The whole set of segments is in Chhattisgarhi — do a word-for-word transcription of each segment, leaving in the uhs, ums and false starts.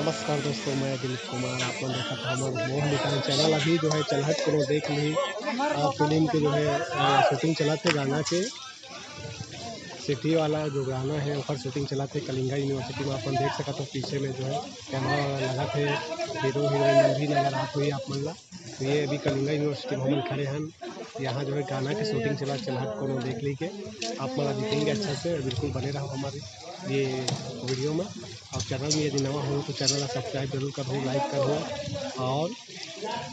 नमस्कार दोस्तों, मैं दिलीप कुमार। आप मन देखत हव हमर मोह निकाल चैनल। अभी जो है चलहट कोनो देख ली, आ, फिल्म के जो है, आ, शूटिंग चलत हे गाना के। सिटी वाला जो गाना है ओकर शूटिंग चलत हे कलिंगा यूनिवर्सिटी में। आप मन देख सकत हो पीछे में जो है कैमरा वाला लगत हे, हीरो हीरोइन मन भी नजर आत होही आप मन ला। तो ये अभी कलिंगा यूनिवर्सिटी में हमन खड़े हन। यहाँ जो है गाना के शूटिंग चलत, चलहट कोनो देख ली के। आप मन ला दिखेंगे अच्छा से, बिल्कुल बने रहो हमारे ये वीडियो में। और चैनल में यदि नवा हो तो चैनल ला सब्सक्राइब जरूर करहू, लाइक करहू और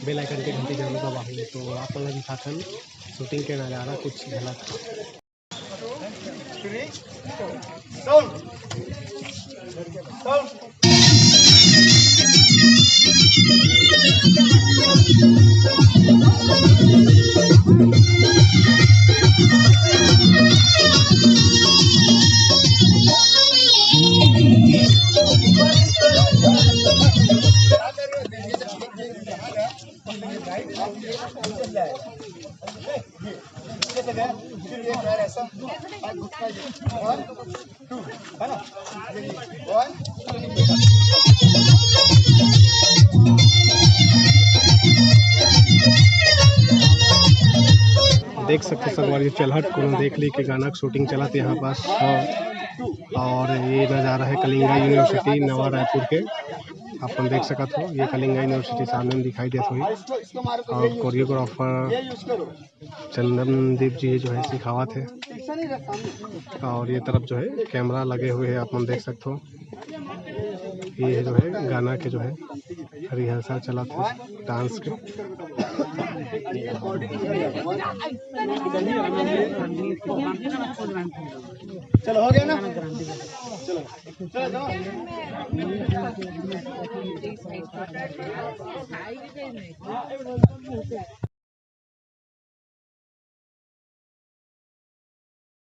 बेल आइकन के घंटी जरूर दबाहू। तो आप मन ला दिखाथन शूटिंग के नज़ारा कुछ झलक। देख सकते संगवारी, चलहट कोनो देख ली के गाना के शूटिंग चलत यहाँ पास। हाँ। और ये नज़ारा है कलिंगा यूनिवर्सिटी नवा रायपुर के। आप मन देख सकत हो, ये कलिंगा यूनिवर्सिटी सामने में दिखाई देत होही। और कोरियोग्राफर चंदन दीप जी जो है सिखावत हे। और ये तरफ जो है कैमरा लगे हुए हैं, आप मन देख सकते हो। ये जो है गाना के जो है रिहर्सल चलत हे डांस के। चलो, हो गया ना? चलो, चलो, जाओ।